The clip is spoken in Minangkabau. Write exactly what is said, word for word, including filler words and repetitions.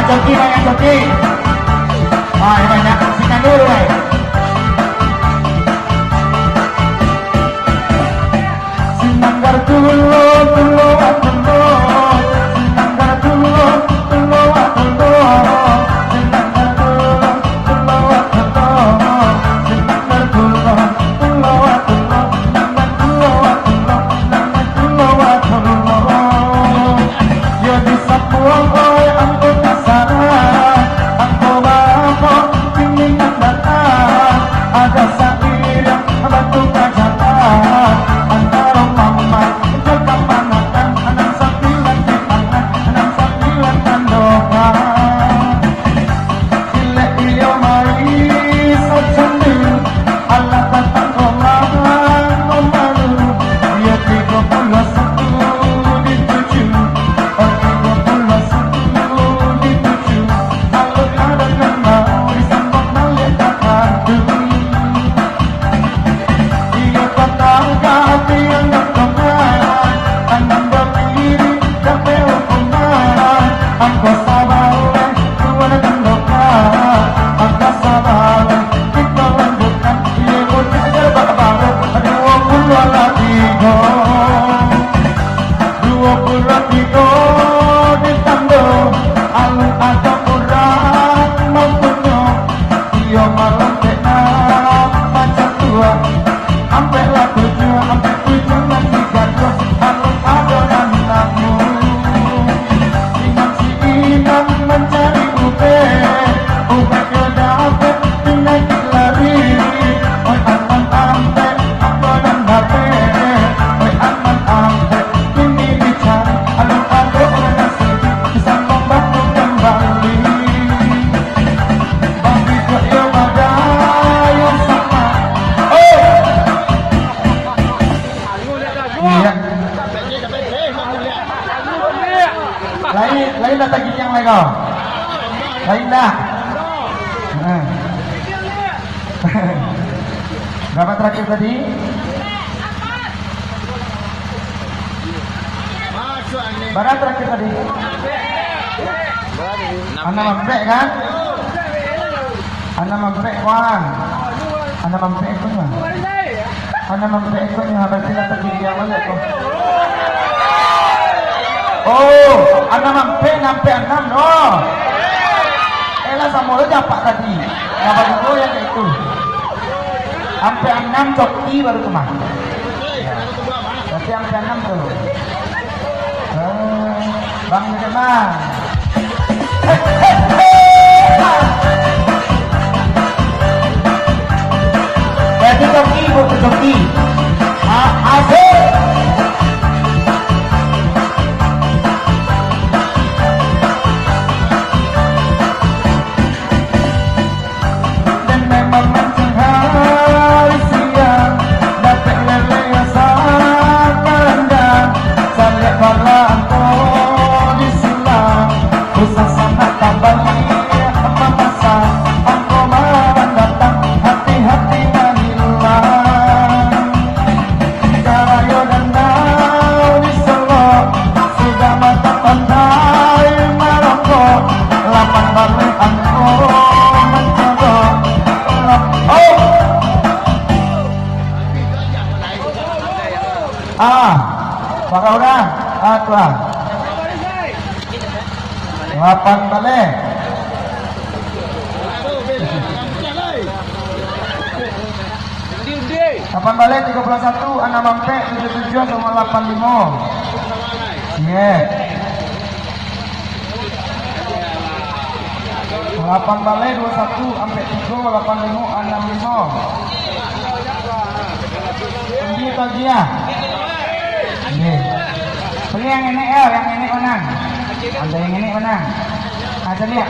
Coki banyak coki. Ah, banyak. Sinan dulu, eh. Sinanggar tulo, tulo, ah, tulo. Sinanggar tulo, tulo, ah, tulo. Sinanggar tulo, tulo, ah, tulo. Sinanggar tulo, tulo, ah, tulo. Sinanggar tulo, ah, tulo. Sinanggar tulo, ah, tulo. Yo disambuang, oi, angku tasarah, angku bapo kini nan datang, ado sairiang batu kajalan, antaro mama jo kamanakan, nan sambilan di tangan, nan sambilan tandokan. Ilek iyo mai sacandu, alah datang rombongan pambaru. Iyo tigo puluah satu dituju, oh, tigo puluah satu dituju. Alun ado nan mau disambut baliak ka kandung. Iyo tatangga tiang gantongan, tanam dapiri dapek hukuman. Angko sabaleh tuan gandokan, angko sabaleh kito lanjutkan. Iyo budak jalbab baru, duo puluah lah tigo. Duo puluah tigo ditando, alun ado urang mampunyo. Iyo malam kena macam tua. Ampek lah tujuah, ampek tujuah nan digaduah, alun ado nan namu. Inang si Inang mancari ubek, ubek yo dapek, panyakik lari. Oi aman ampek, apo nan dapek? Oi aman ampek, kini dicari, alun ado urang nan sudi, bisa mambantu kambali. Bang Biko iyo badayo sama. Oh! Iya. Lain, lain dah tagiliang lai kau. Lain dah. Nah. Berapa terakhir tadi? Bara terakhir tadi? Anam ampek kan? Anam ampek, wah. Anam ampek pun, wah. Anam ampek pun, wah. Berarti lah terjadi yang mana tu? Oh, anam ampek, ampek anam, no. Eh, lah, samo lo japak tadi. Napa dulu yang kayak itu? Ampek anam coki baru tu mah. Tapi yang keenam tu. Eh, Bang Firman. Berarti coki, Bu, coki. A-, asik. Dan memang mancing hari siang, dapek lele asa karandang, saliak bala angko di silang, usah sanak tabaliak mamasang, angko malam datang, hati-hati manilang. Karayo dandau di Solok, sudah mantap pandai marokok, lapan baleh angko mancolok. Lap-, oh! Ah, para urang, ah, tuan. Lapan baleh. Lapan baleh tigo puluah satu, anam ampek tujuah tujuah, samo lapan limo. Siap. Lapan baleh duo satu, ampek tigo, lapan limo, anam limo. Undi tau dia? Nggih. Pilih yang enek ya, yang enek menang. Ada yang enek menang. Nah, caliak.